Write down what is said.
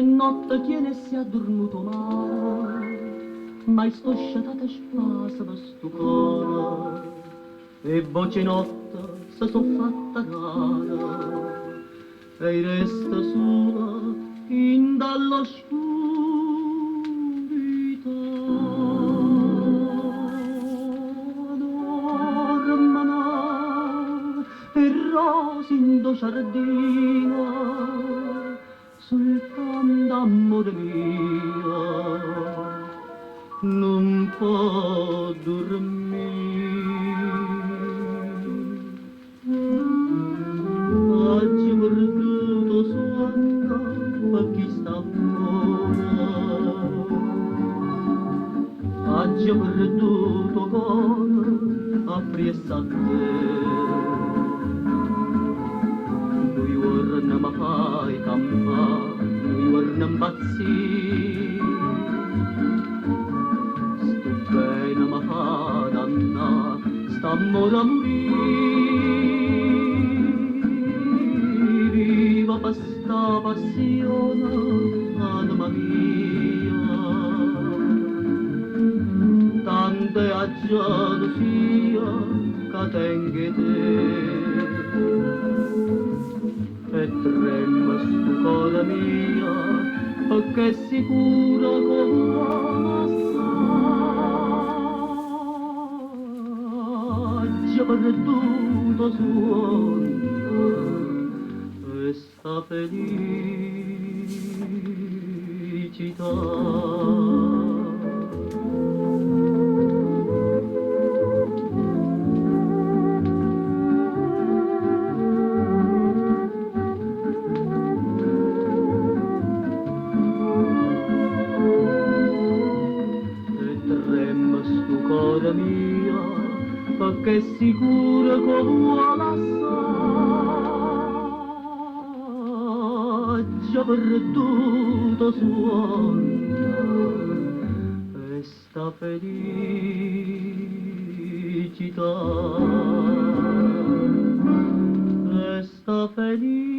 notte chiena e s'è addurmuto 'o mare, ma i' sto scetato e spasema stu core. E voce 'e notte se so' fatte rare e i' resto sulo 'int'a ll'oscurità. Dormono 'e rrose 'int' 'o ciardino, sultanto 'ammore mio nun po' durmì. Aggio perduto 'o suonno pe' chist'ammore. Aggio perduto 'o core appriesso a te. Nu juorno me fai campà, nu juorno 'mpazzì. Stu bene me fa dannà, st'ammore a murì. Vivo pe' sta passione, anema mia. Tanta è 'a gelusia ca tengo 'e te. E tremma stu core mio pecché è sicuro ch' 'o vuó lassà. Aggio perduto 'o suonno e sta felicità. E tremma stu core mio pecché è sicuro ch' 'o vuó lassà. Aggio perduto 'o suonno e sta felicità. E sta felicità.